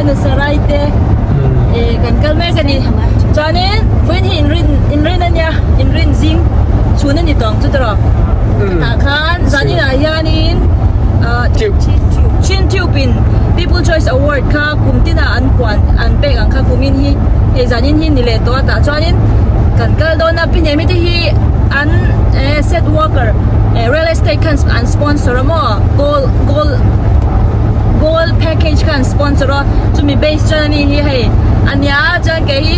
Nusarai te kan kal mek a ni. Chuanin vawiin hi inrin inrin a nia inrin zing chhun a ni tawng chu tawh tah khan zaninah hianin ah Chin Tube in People Choice Award kha kum tinah an puan an pek ang kha kumin hi hei zanin hi ni leh tawh a tah chuanin kan kal dawn a pi hnemi te hi an eh set worker eh real estate khan an sponsor a maw gold gold gold package khan sponsor a chumi base chuan ani hi hei a nia chuan kei hi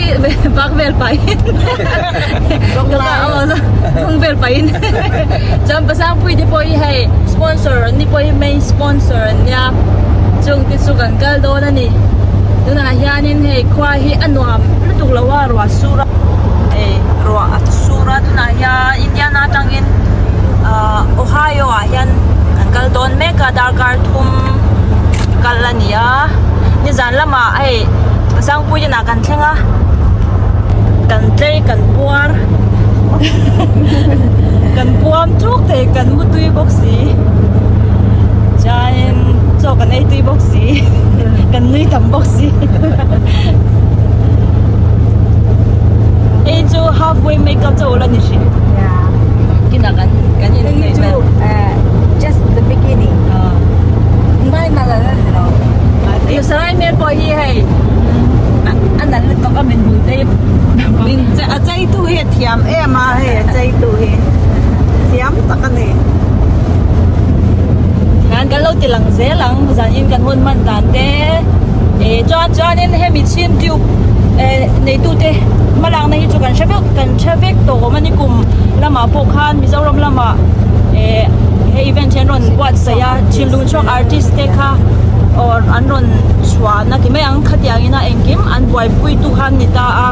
vak vel pahin zung vel pahin chuan pasangpui te pawh hi hei sponsor an ni pawh hi main sponsor an nia chung te chu kan kal dawn a ni tunah hianin hei khua hi a nuam lutuk lo a ruah sur a hei ruah a sur a tunah hian Indiana atangin ahh Ohio ah hian kan kal dawn mek a darkar thum kal a ni a nizan lamah hei Sangpui inah kan thleng a kan tlei kan puar kan puam chuk thei kan mu tui bawk si chuanin chaw kan ei tui bawk si kan nui tam bawk si hei chu half way make up chauh la ni hrih kinah kan kan in Hei chu just the beginning final ala ni lo. Sarai hmel pawh hi hei a nalh lutuk a min hmuh te Min a chei tu hi a thiam em a hei a chei tu hi thiam tak a ni. Hian kan lo ti lang zel ang zanin kan hun hman dan te eh chuan chuanin hemi chhim tube eh neitu te hmalakna hi chu kan hre vek kan hre vek tawh awm a ni kum lamah pawh khan Mizoram lamah eh he event hi an rawn buatsaih a thinlung chhuak artist te kha or an rawn chhuahna ti mai ang khatiang ina engkim an buaipui tu kha an ni ta a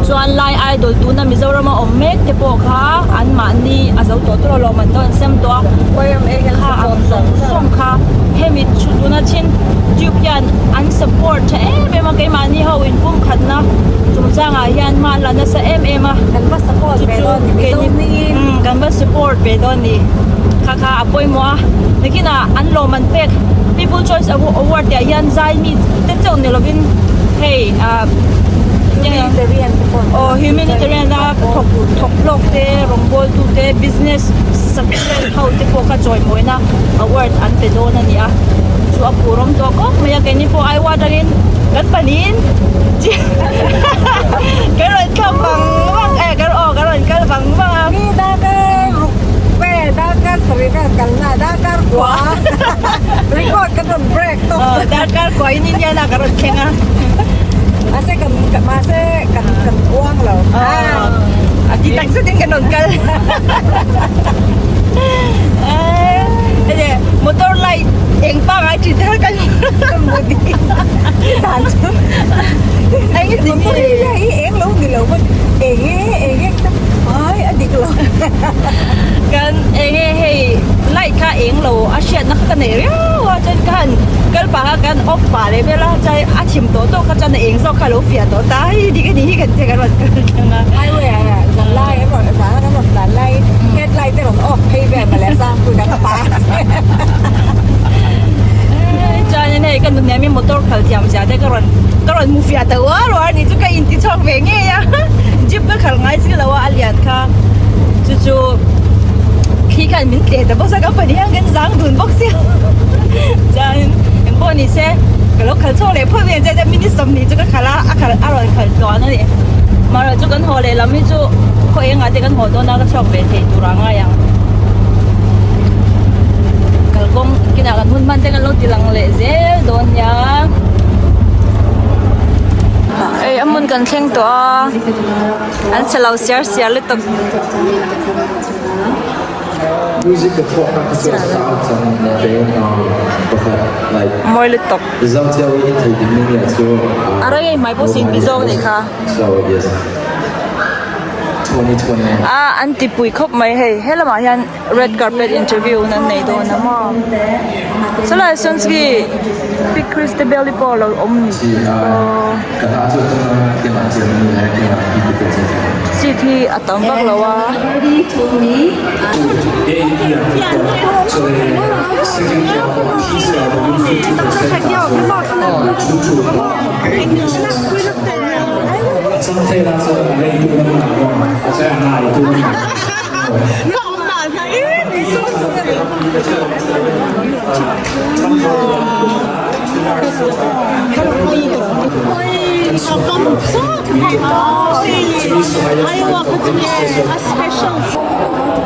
chuan lai idol tuna Mizoram a awm mek te pawh kha an mahni a zo tawh tawh alawm an dawn sem tawh a kha ang zawng zawng kha hemi thu tuna chin tube hian an support tha em em a keimahni ho in pum khatna chungchangah hian hma an la nasa em em a Kan va support ve dawn ni keini kan va support ve dawn ni kha kha a pawimawh a nakinah an lawm an pek people choice award tih ah hian zai mi te chauh ni lovin hei ah Humanitarian te pawh aw humanitarian a thawk thawk hlawk te rawngbawl tu te business success ho te pawh kha chawimawina award an pe dawn a ni a chu a pur awm tawh khawp mai a keini pawh ai water in kan panin kan rawn thlawk vang vang eh kan aw kan rawn kal vang vang a. Mi darkar ruk vel darkar sarih vel kalna darkar kua record kan rawn break tawp. Aw darkar kua in Indiana kan rawn thleng a. Mahse kan mahse kan kan uang lo. A ti tak zetin kan rawn kal. Motor light eng pangai thin te kan mu ding zan chu eng i motor hi hi eng lo ni lo maw eng e eng e ai a dik lo kan eng e hei light kha eng lo a hriatna kha ka nei riau a chuan ka han kal pah a kan off pah leh vel a chuan a thim tawh tawh kha chuan a eng zawk kha a lo fiah tawh ta hei dik a nih hi kan tia kan rawn kal tlang a highway ah zan lai an rawn zan an rawn tlan lai headlight te rawn off phei vel mah leh zangpui dang a pass. Chuanin hei ka nunnem hi motor khalh thiam zia te ka rawn ka rawn hmu fiah ta uar uar a ni chu ka inti chhuak ve ngei a jeep ka khalh ngai si lo a a lian kha chu chu khi khan min tleh ta bawk sia ka pahnih hian kan zang dun bawk sia chuanin engpawh ni se ka lo khalh chhuak leh phawt mai ang che minute 20 chu ka khalh a a khalh a rawn khalh tluan a ni mahrawh chu kan haw leh lam hi chu khaw engah te kan haw dawn a ka chhuak ve thei tur a ngai ang. Kalkawng kinah kan hun hman te kan lo ti lang leh zel dawn nia. Ei a hmun kan thleng tawh a an chhe lo siar siar lutuk. Mawi lutuk. A rei ei hmai pawh singpi zawk a nih kha. A an ti pui khawp mai hei helamah hian red carpet interview an nei dawn a maw chulaiah sawn khi pi christabel i pawh alo awm ni aw. Seat hi a tam vak lo a.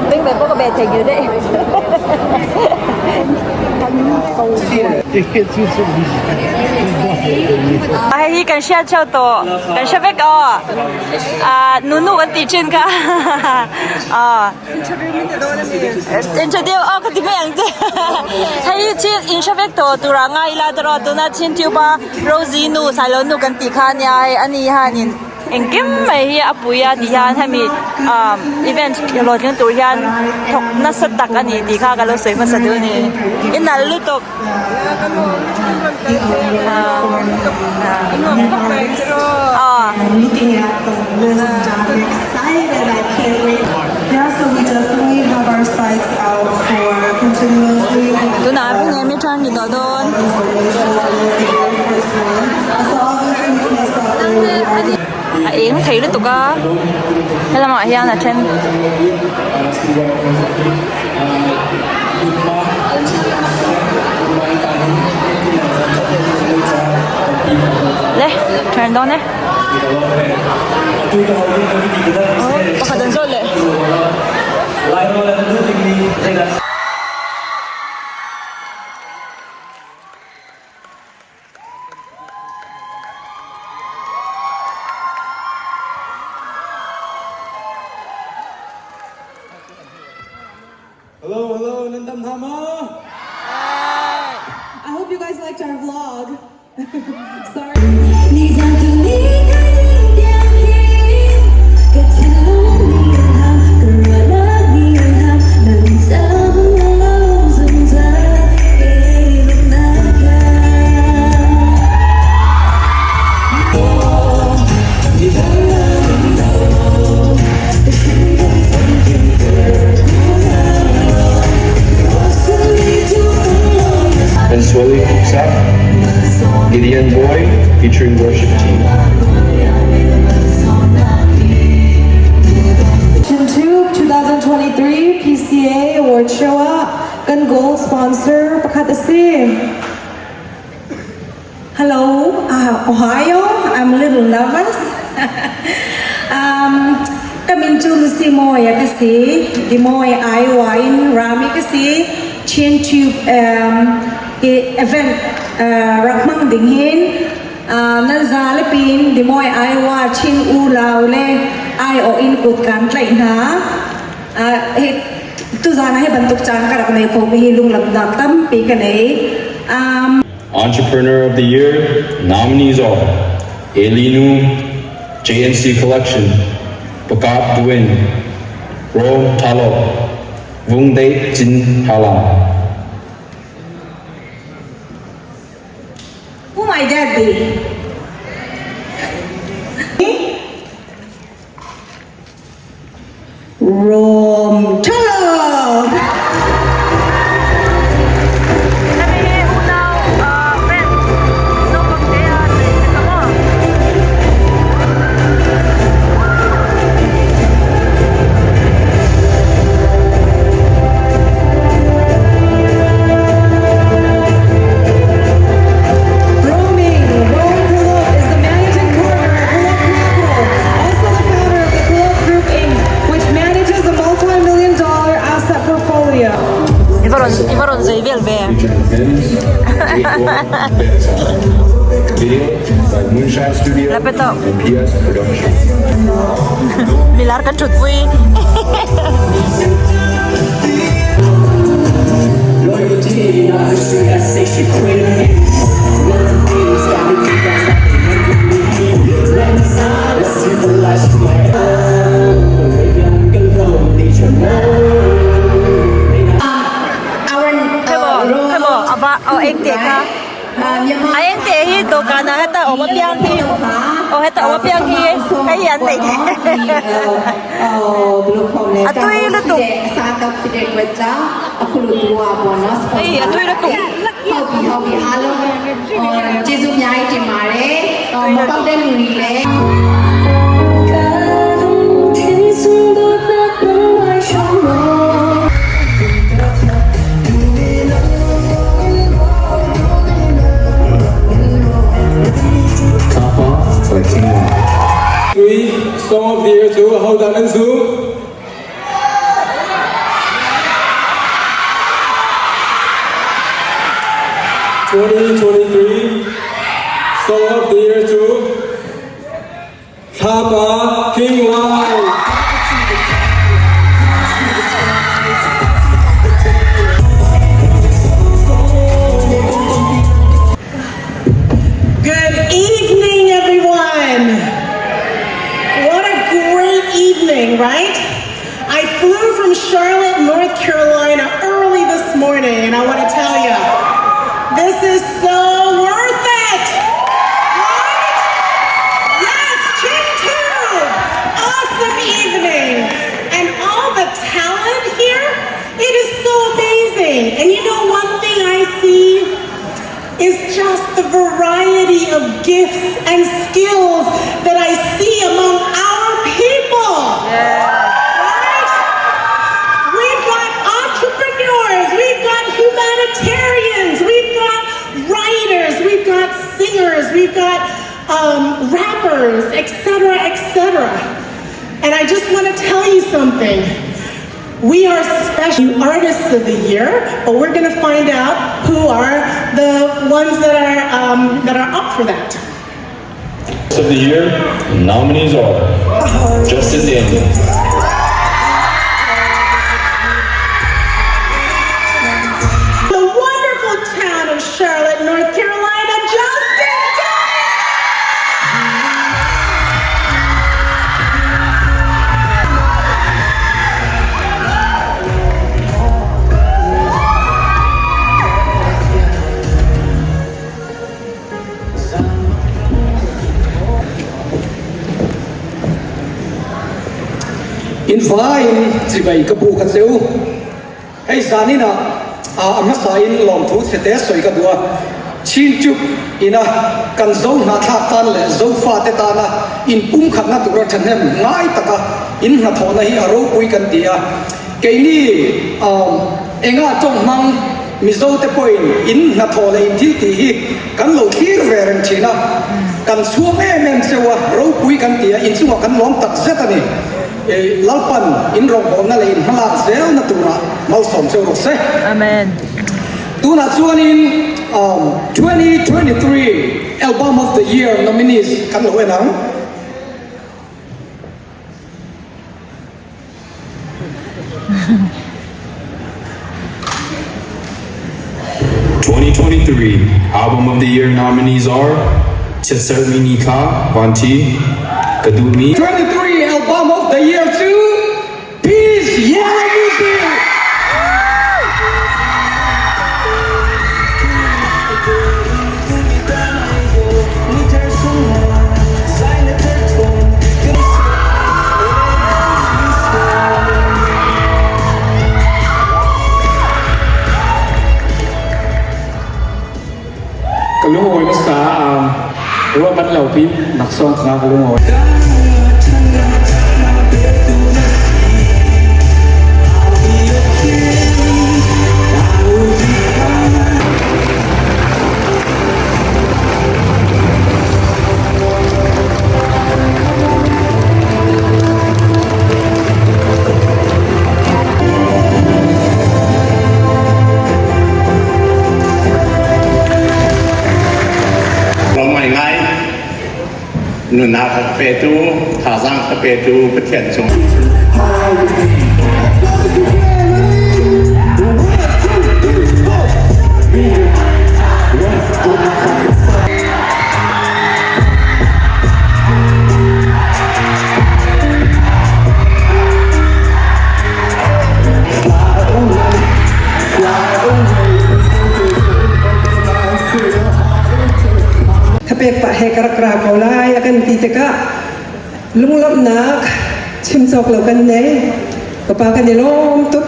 Beng pawh ka be thei ngil daih. Hei hi kan hriat theuh tawh kan hre vek aw ah nunu kan tih thin kha aw introduce aw ka ti mai ang che hei hi chin in hre vek tawh tur ah ngai ila tawh tuna chin tube a Rosie nu Sailo nu kan tih kha ania hei ani hianin Engkim mai hi a pui a ti hian hemi ah event hlawhtling tur hian thawk nasa tak a ni tih kha ka lo sawi hmasa duh a ni i nalh lutuk ah tunah pu nge mi tan ni tawh dawn. A eng thei lutuk a helamah hian a then le turn dawn e pakhat an zawt leh. Hello, hello, nan dam hna maw? I hope you guys liked our vlog. Sorry. Consuelo Kuksak, Gideon Boy featuring worship team. Tube 2023 PCA Award Show ah kan gold sponsor pakhat a si. Hello, uh, Ohio. I'm a little nervous. um, ka min cu Lucy Moy ka si. Des Moines, Iowa in rami ka si. Chin Tube um, event uh, rak hmang ding hin uh, nan za le pin Des Moines, Iowa Chin u lau le ai o in kut kan tlaih hna. Uh, hi tuzan ah hi bantuk caan ka rak nei kho mi hi lunglawmhnak tampi ka nei. Um, Entrepreneur of the Year nominees are Elinu, JNC Collection, Pakap Duin, Ro Talo, Vung Dei Chin Halam. Who my dad be? Rom Tulloch! Hemi hi unau band naupang te a chei te kha maw? Roaming, Rome Pulop is the managing partner at Pulop Capital, also the founder of the Pulop Group Inc., which manages a multi-million dollar asset portfolio. I va rawn i va rawn zei vel ve. Featuring Fins, Eight Video by Moonshine Studio Lapeto. and PS Production. Milar kan thut pui. Hei maw hei maw a va aw eng teh kha a eng teh hi dawhkan ah heta awm. awm apiang hi aw heta awm apiang hi hei hi an nei a tui lutuk hei a tui lutuk. Top off by King Wong. Tui Song of the Year chu ho dan an zum. 2023 Song of the Year chu Thlapa King Lai. Good evening, everyone. What a great evening, right? I flew from Charlotte, North Carolina early this morning, and I want to tell you, this is so worth it! Right? Yes, Chin Tube! Awesome evening! And all the talent here, it is so amazing. And you know, one thing I see is just the variety of gifts and skills that I see among our people. Right? We've got entrepreneurs, we've got humanitarians, we've got writers, we've got singers, we've got rappers, etc., etc. And I just want to tell you something. We are special artists of the year, but we're going to find out who are the ones that are up for that. Of the Year nominees are Justin Daniel. The wonderful town of Charlotte, North Carolina, Justin Daniel! In vain chibai ka bu ka cheu hei zanina a amasa in lawm thu chete soi ka dua chin chup ina kan zo na thak tan le zo fa te ta na in pum khat na tura thanem ngai taka in hna thona hi aro pui kan tia keini enga tong mang mizo te point in hna tho le in thil ti hi kan lo thlir ve reng thina kan chuang em em chewa ro pui kan tia in chunga kan lawm tak zet ani e lalpan in rong bol na le in hmalak zel na tura malsom cheu ro se. Amen. Tuna chuanin 2023 Album of the Year nominees kan lo enang. 2023 Album of the Year nominees are Chiatserh Mi Nithla Vanti Kadumi. 23 Album of the Year 2 Peace Yellow Music. Kalungoy na sa ruwa man lau pin naksong ka kalungoy. Lawm ngai ngai nunnak ka petu thazang ka petu Pathian cung. Thapek pa he. ka rak ra ko lai a kan ti tikah lunglawmhnak chim cawk lo kan nei. Ka pa kan i lawm tuk.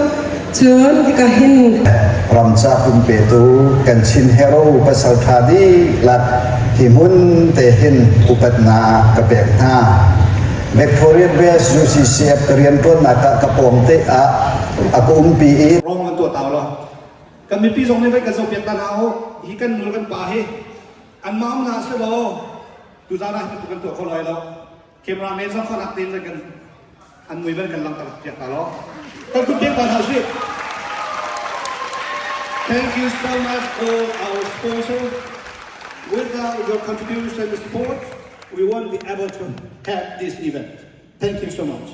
Cun hika hin Ramca pum petu kan Chin hero pasal ṭha dihlak hi hmun te hin upatnak ka pek hna. Victoria Base UCCF ka rianṭuannak ah ka pawng te ah a ka umpi i Rong kan tuah tau lo. Kan mipi zong nih voi kan zohpiak ta hna u. Hi kan nu le kan pa hi an mah um hna seh law tuzaan ah hi bantuk kan tuah kho lai lo. Cameraman zong kha tein kan an mui van kan langhter piak ta lo. Kan kut piak ta hna usih. Thank you so much all our sponsors. Without your contribution and support, we won't be able to have this event. Thank you so much.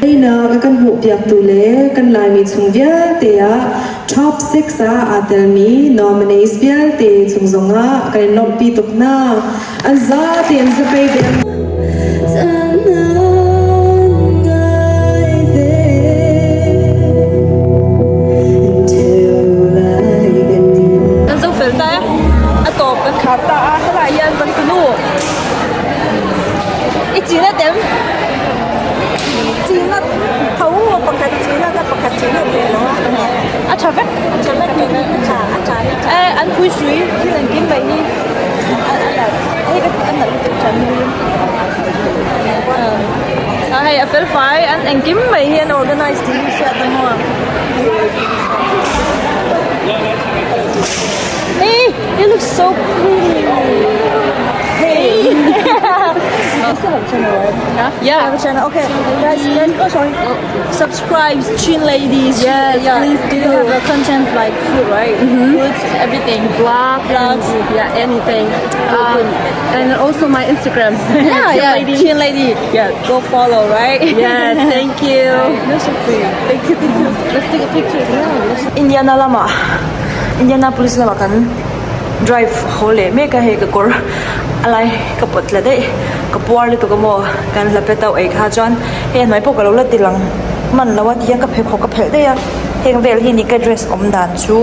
Teinak a kan hmuhpiaktu le kan Laimi chung vialte ah top 6 ah aa telmi nominees vialte cung zongah kan in lawmhpi tuk hna. An zate in zapei ve Kan zo fel ta a tawp kan khar ta a helai hian kan tunu I chin a tem. Chin a tho pakhat chin a pakhat chin a ve lo. A tha vek. A tha vek mi a tha a tha a tha. Eh an phui sui thil an kim bai hi. Hei ka an nalh lutuk than hi. A hei a fel fai an engkim mai hi an organize tih hi hriat a maw. Hey, you look so pretty. Hey. you still have a channel, right? Yeah. Yeah. Have a channel. Okay. Guys, guys, oh sorry. Subscribe, Chin ladies. Yes, yeah. please do. You have a content like food, right? Mm-hmm. Food, everything. Vlog, vlogs, yeah, anything. And also my Instagram. Yeah, Chin yeah. lady. Chin lady. Yes. Go follow, right? Yes, thank you. You're so pretty. Thank you, thank you. Let's take a picture. Yeah, let's Indiana lama Indianapolis lama kan drive haw leh mek a hei ka kawr a lai ka pawt tla daih ka puar lutuk a maw kan hla pe tauh ei kha chuan hei a hnuai pawh ka lo la ti lang hman lo a ti hian ka pheikhawk ka phelh daih a heng vel hi ni ka dress awm dan chu.